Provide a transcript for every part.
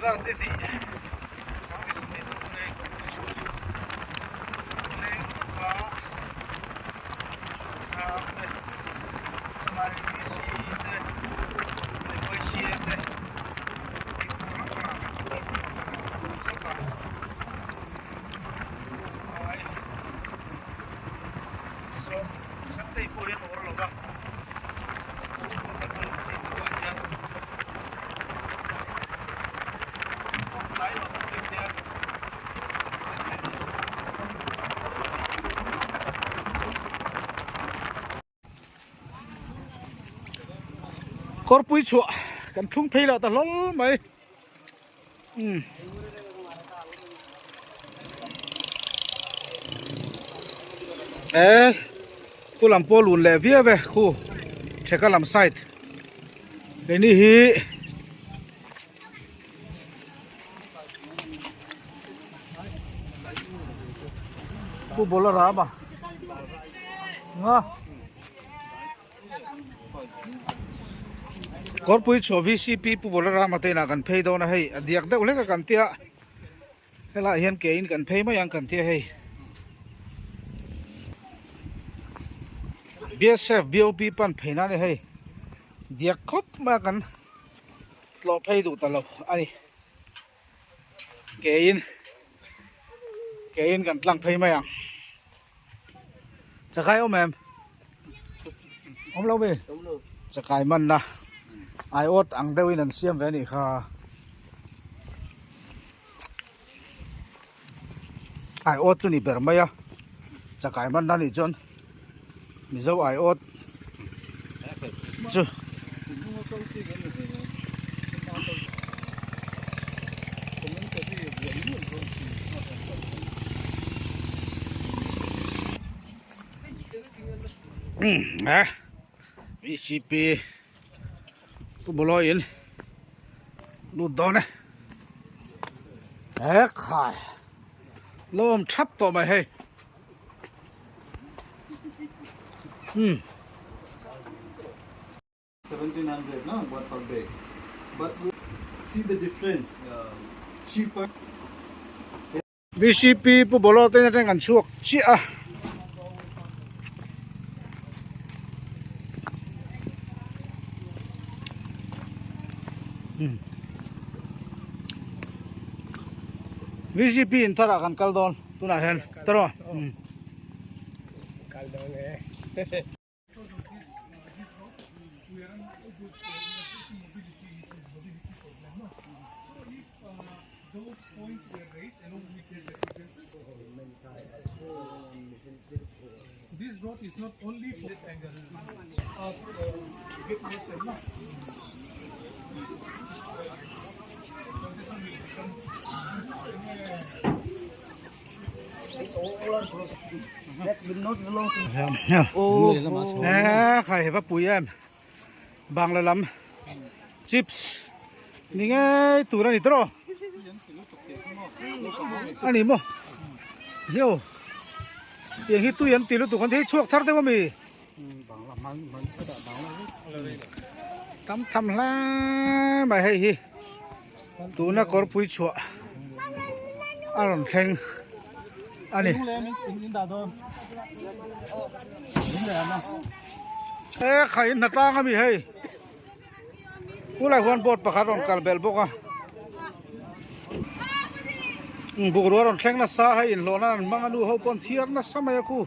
August ni hnih sang ni 20 pathum leh pahnih chhung leng taka chungchang te chulai VC te leh YCA te tih tur hrang hrangah kan tih tur kan rawn tum zet a chulai saw Sunday pawh hian awr lo va chhungkaw kan rawn tih takah hian. Kawrpui chhuah kan thlung phei lah ta hlawl mai umm eh khu lam pawh lun leh viau e khu theka lam side keini hi Pu Bola Rama nga Kawrpui chhuah VCP Pu Bola Rama te inah kan phei dawn a hei a diak deuh hlek a kan tia helaiah hian ke in kan phei mai ang kan tia hei BSF BOP pan phei nan e hei diak khawp mai a kan tlawh phei duh ta lo a ni keiin keiin kan tlang phei mai ang chakai awm em awm lo mi chakai man na aiawt ang deuhin an siam ve a nih kha aiawt chu ni ber mai a chakai man na nih chuan mizo aiawt chu eh VCP Pu Bawlawi in lut dawn e he khai lo awm thap tawh mai hei umm. 1700 na what per bag but see the difference cheaper. VCP Pu Bawlaw te atang kan chhuak chiah a. VCP in tharah kan kal dawn tunah hian tawrh aw. Kal dawn e. Khai va pui em bangla lam chips ni ngei tur a ni tawh a ni maw hio tiang hi tui an ti lutuk an ti hei chhuak thar deuh ami tam tham hle mai hei hi tuna kawrpui chhuah a rawn thleng a ni e khai in hnatlang ami hei khulai huan boat pakhat rawn kal belh bawk a bungrua rawn thleng nasa hei inhlawh nan an hmang a nu ho pawh an thiar nasa mai a khu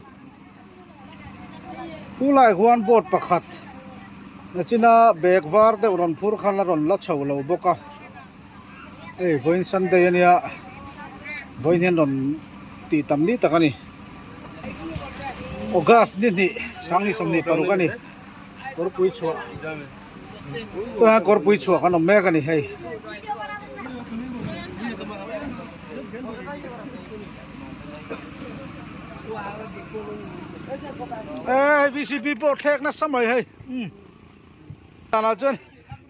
khulai huan boat pakhat nachina bag var deuh rawn phur khan a rawn la chho lo bawk a hei vawiin sunday ania vawiin hian rawn tih tam ni tak a ni august ni hnih sangni 26 a ni kawrpui chhuah tunah kawrpui chhuah kan awm mek a ni hei. Ehh VCP pawh thlek nasa mai hei umm danah chuan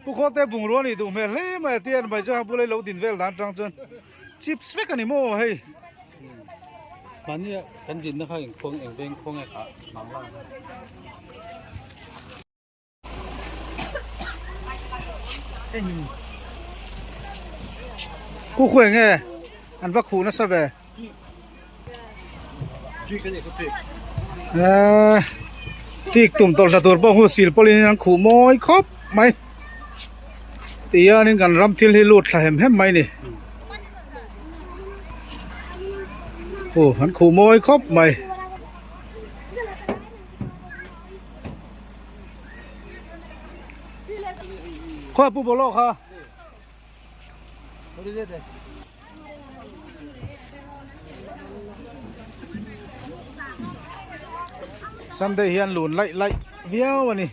pu khawlte bungrua nih duh hmel hle mai a tia mai chuan a bula lo din vel dan atang chuan chips vek a ni maw hei. Mahni kan dinna kha engkhuang eng veng khuang e kha bangla. Khu khu eng nge an va khuh nasa ve. Eee tik tum tawlh hla tur pawh hu sil pawlin an khuh mawi khawp mai ti hianin kan ram thil hi lut thla hem hem mai a ni khu an khuh mawi khawp mai. Khaw pu bawlhhlawh kha. Sunday hian lun laih laih viau a ni.